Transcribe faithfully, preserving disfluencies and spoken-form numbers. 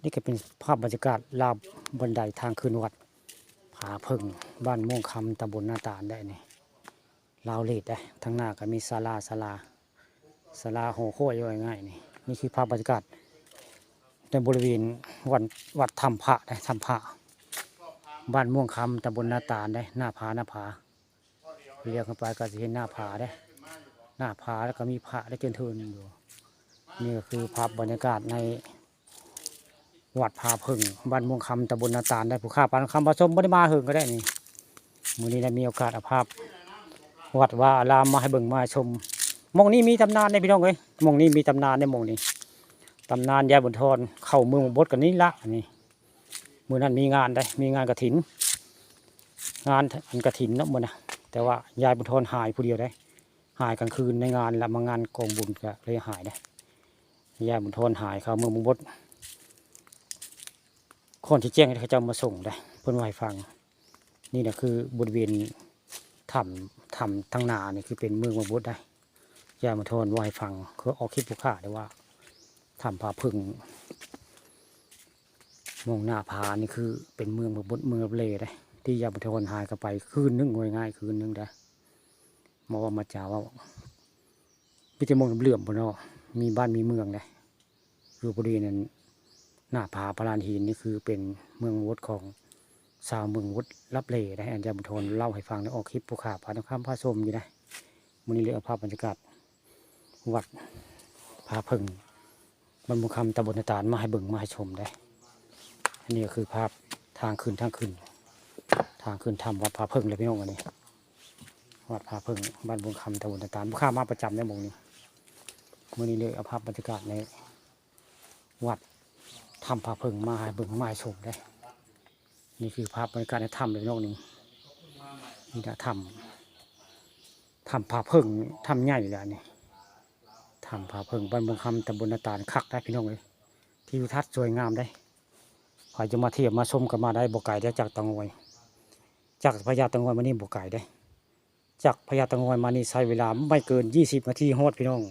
นี่ก็เป็นภาพบรรยากาศราวบันไดทางขึ้นวัดผาเพิ่ง บ้านม่วงคำ ตำบลนาตาลได้นี่ ลาวเลดได้ ทางหน้าก็มีศาลา ศาลา ศาลาหอคอยว่าง่ายนี่ นี่คือภาพบรรยากาศในบริเวณวัด วัดถ้ำพระได้ ถ้ำพระ บ้านม่วงคำ ตำบลนาตาลได้ หน้าผา หน้าผา เลี้ยวเข้าไปก็สิเห็นหน้าผาได้ หน้าผาแล้วก็มีพระได้เจิญเทินอยู่ นี่ก็คือภาพบรรยากาศในวัดผาเพิ่ง บ้านม่วงคำ ตำบลนาตาลได้ ผู้ข้าปานคำผสมบ่ได้มาเฮิงก็ได้นี่ มื้อนี้ได้มีโอกาสเอาภาพวัดวาอารามมาให้เบิ่งมาให้ชม หม่องนี้มีตำนานเด้พี่น้องเอ้ย หม่องนี้มีตำนานเด้ หม่องนี้ ตำนานยายบุญธรเข้าเมืองบดกันนี่ละนี่ มื้อนั้นมีงานได้ มีงานกฐิน งานอันกฐินเนาะมื้อนะ แต่ว่ายายบุญธรหายผู้เดียวได้ หายกลางคืนในงานละ มางานกองบุญก็เลยหายได้ ยายบุญธรหายเข้าเมืองบด คนที่แจ้งให้เขาเจ้ามาส่งได้ เพิ่นว่าให้ฟัง นี่นะคือบริเวณถ้ำ ถ้ำทางหน้านี่คือเป็นเมืองบดได้ ยายบุญธรว่าให้ฟัง คือออกคลิปผู้ข้าได้ว่า ถ้ำผาเพิ่ง หม่องหน้าผานี่คือเป็นเมืองบด เมืองลับแลได้ ที่ยายบุญธรหายเข้าไปคืนหนึ่ง ว่าง่ายๆ คืนหนึ่งได้ มาว่ามาจาว่า มีแต่เมืองเหลื่อมๆ พุ่นเนาะ มีบ้านมีเมืองได้ อยู่บริเวณนั้น หน้าผาพระลานหินนี่คือเป็นเมืองบดของชาวเมืองบดลับแลได้ อันยายบุญธรเล่าให้ฟังได้ ออกคลิปผู้ข้าปานคำผสมอยู่ได้ มื้อนี้เลยเอาภาพบรรยากาศ วัดผาเพิ่ง บ้านม่วงคำ ตำบลนาตาลมาให้เบิ่งมาให้ชมได้ อันนี้ก็คือภาพทางขึ้น ทางขึ้น ทางขึ้นถ้ำวัดผาเพิ่งเลยพี่น้อง อันนี้ วัดผาเพิ่ง บ้านม่วงคำ ตำบลนาตาล ผู้ข้ามาประจำในหม่องนี้ มื้อนี้เลยเอาภาพบรรยากาศในวัดถ้ำผาเพิ่งมาให้เบิ่งมาให้ชมได้ นี่คือภาพบรรยากาศในถ้ำเลยพี่น้องนี่ นี่นะถ้ำ ถ้ำผาเพิ่ง ถ้ำใหญ่เลยอันนี้ ถ้ำผาเพิ่ง บ้านม่วงคำ ตำบลนาตาล คักได้พี่น้องเอ้ย ทิวทัศน์สวยงามได้ ใครจะมาเที่ยวมาชมก็มาได้ บ่ไกลได้จากเตางอย จากพญาเตางอยมานี่บ่ไกลได้ จากพญาเตางอยมานี่ใช้เวลาไม่เกินยี่สิบนาทีฮอดพี่น้อง